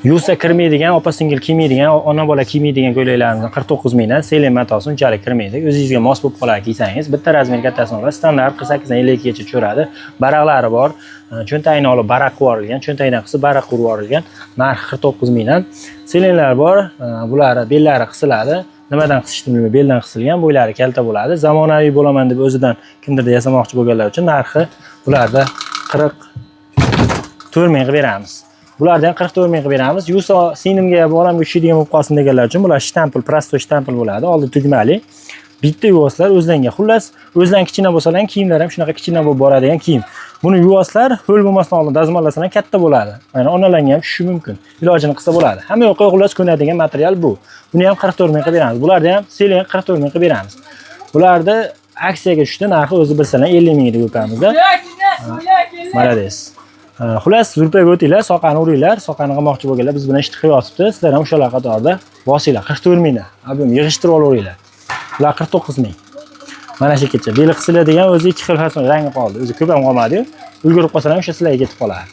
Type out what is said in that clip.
Yuvsa kirmaydigan, opa singil kiymaydigan, ona bola kiymaydigan ko'ylaklarimizni 49 mingdan. Selen matosi unchalik kirmaydi. O'zingizga mos bo'lib qoladi kiysangiz. Bitta razmer kattasini olasiz. Standart 48 dan 52 gacha tushiradi. Baraqlari bor. Cho'ntagini olib baraq qilib yuborilgan, cho'ntagidan qisib baraq qurib yuborilgan. Narxi 49 mingdan. Selenlar bor. Bulari bellari qisiladi. Nimadan qisishdi bilmayman, beldan qisilgan, bo'ylari kalta bo'ladi. Zamonaviy bo'laman deb o'zidan kimdirda yasamoqchi bo'lganlar uchun narxi bularda 44 ming qilib beramiz. Bularni ham 44 ming qilib beramiz. Yuvsa singlimga, bolamga tushadigan bo'lib qolsin deganlar uchun bular shtampil, простой shtampil bo'ladi. Oldi tugmali. Bitta yuvasizlar o'zlariga. Xullas, o'zlari kichkina bo'lsalar ham kiyimlar ham shunaqa kichkina bo'lib boradigan kiyim. Buni yuvasizlar, ho'l bo'lmasdan oldin dazmollasalar katta bo'ladi. Ya'ni onalarga ham tushishi mumkin. Ilojini qilsa bo'ladi. Hamma yoqqa xullas ko'nadigan material bu. Buni ham 44 ming qilib beramiz. Bularni ham selen 44 ming qilib beramiz. Bularni aksiyaga tushdi, narxi o'zi bilsalar 50 ming deb o'tamizda. Молодец. Xullas, zurpaga o'tinglar, soqani uringlar, soqani qilmoqchi bo'lganlar biz bilan ishni qilyapti. Sizlar ham o'shalar qatorida bosinglar. 44 mingdan. Объем yig'ishtirib olaveringlar. Bular 49 ming. Mana shu kecha. Beli qisiladigan o'zi ikki xil fason rangi qoldi. O'zi ko'p ham qolmadi-yu. Ulgurib qolsalar ham o'sha sizlarga ketib qoladi.